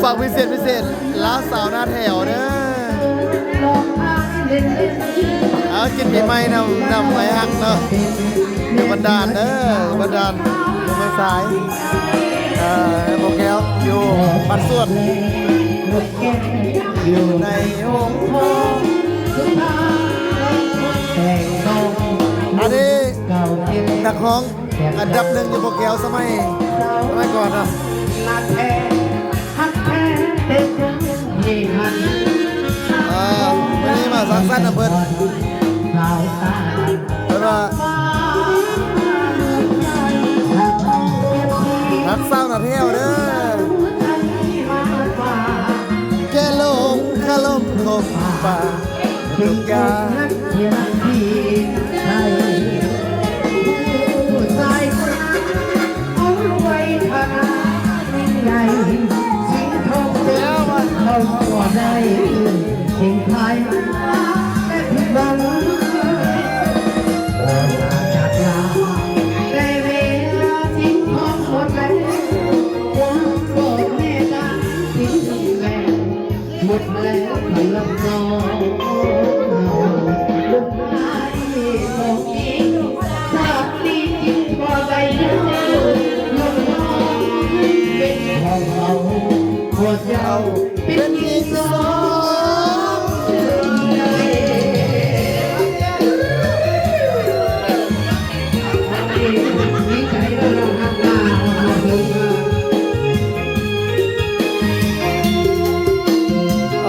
ຝາກພິເສດ ພິເສດ ລາວສາວໜ້າແຖວເດີ. ເອົາ ກິນປີໃໝ່ນຳ ນຳໄອ້ຮັກເນາະ ຢູ່ບັນດານເດີ ບັນດານ ຢູ່ເມືອງຊາຍ ເອີ ໃຫ້ບໍ່ແກ້ວ ຢູ່ບ້ານສວນ ຢູ່ໃນຫົງ ອັນນີ້ນັກຮ້ອງອັນດັບໜຶ່ງຢູ່ບໍ່ແກ້ວ ສະໄໝ ສະໄໝກ່ອນເນາະ. ເອີ ມື້ນີ້ມາສັງສັນນຳເພິ່ນ ເພິ່ນວ່າຮັກສາວໜ້າແຖວເດີ ແກ່ຫຼົງຄາລົມຄົບປາ ທຸກຢ່າງ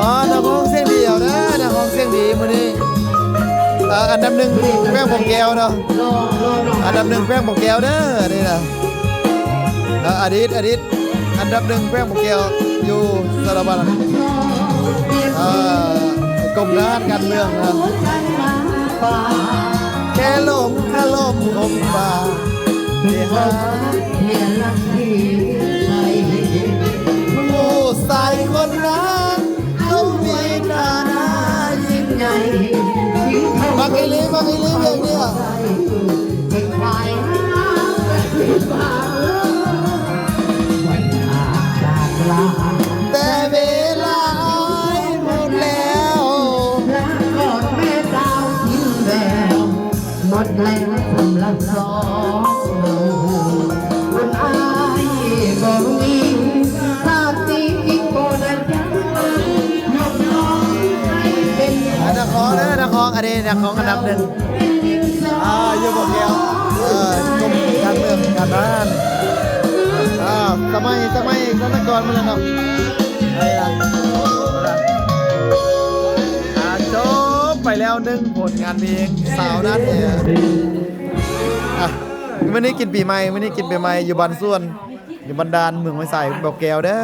ອໍ ນັກຮ້ອງສຽງດີເອົາເດີ ນັກຮ້ອງສຽງດີມື້ນີ້ ເອີ ອັນດັບໜຶ່ງແຂວງບໍ່ແກ້ວເນາະ ອັນດັບໜຶ່ງແຂວງບໍ່ແກ້ວເດີ ນີ້ນະ ເອີ ອະດີດ ອະດີດ ອັນດັບໜຶ່ງແຂວງບໍ່ແກ້ວ ຢູ່ສາລະວັນ ເອີ ກົມທະຫານການເມືອງເນາະ ແກ່ຫຼົງຄາລົມຄົບປາ ຜູ້ຊາຍຄົນນັ້ນ ເຂົາມີຖານະຍິ່ງໃຫຍ່ ມັກອີ່ຫຼີ ມັກອີ່ຫຼີ ເພງນີ້ ແຕ່ເວລາອ້າຍໝົດແລ້ວ ໝົດແລ້ວສຳລັບສອງເຮົາ ຄົນອ້າຍບໍ່ມີ ຊາດນີ້ບໍ່ໄດ້ຈັກ ຍົກນ້ອງໃຫ້ເປັນ ອ່າ ນັກຮ້ອງເດີ ນັກຮ້ອງ ອັນນີ້ນັກຮ້ອງອັນດັບໜຶ່ງ ອ່າ ຢູ່ບໍ່ແກ້ວ ເອີ ກົມການເມືອງການທະຫານ ອ່າ ສະໄໝ ສະໄໝສະໄໝກ່ອນໝົດແລ້ວເນາະ ໄປລະ ອ່າ ຈົບໄປແລ້ວໜຶ່ງ ຜົນງານເພງ ສາວນາແຖວ ອ່ະ ມື້ນີ້ກິນປີໃໝ່ ມື້ນີ້ກິນປີໃໝ່ຢູ່ບ້ານສວນ ຢູ່ບັນດານເມືອງໄມ້ສາຍ ບໍ່ແກ້ວເດີ.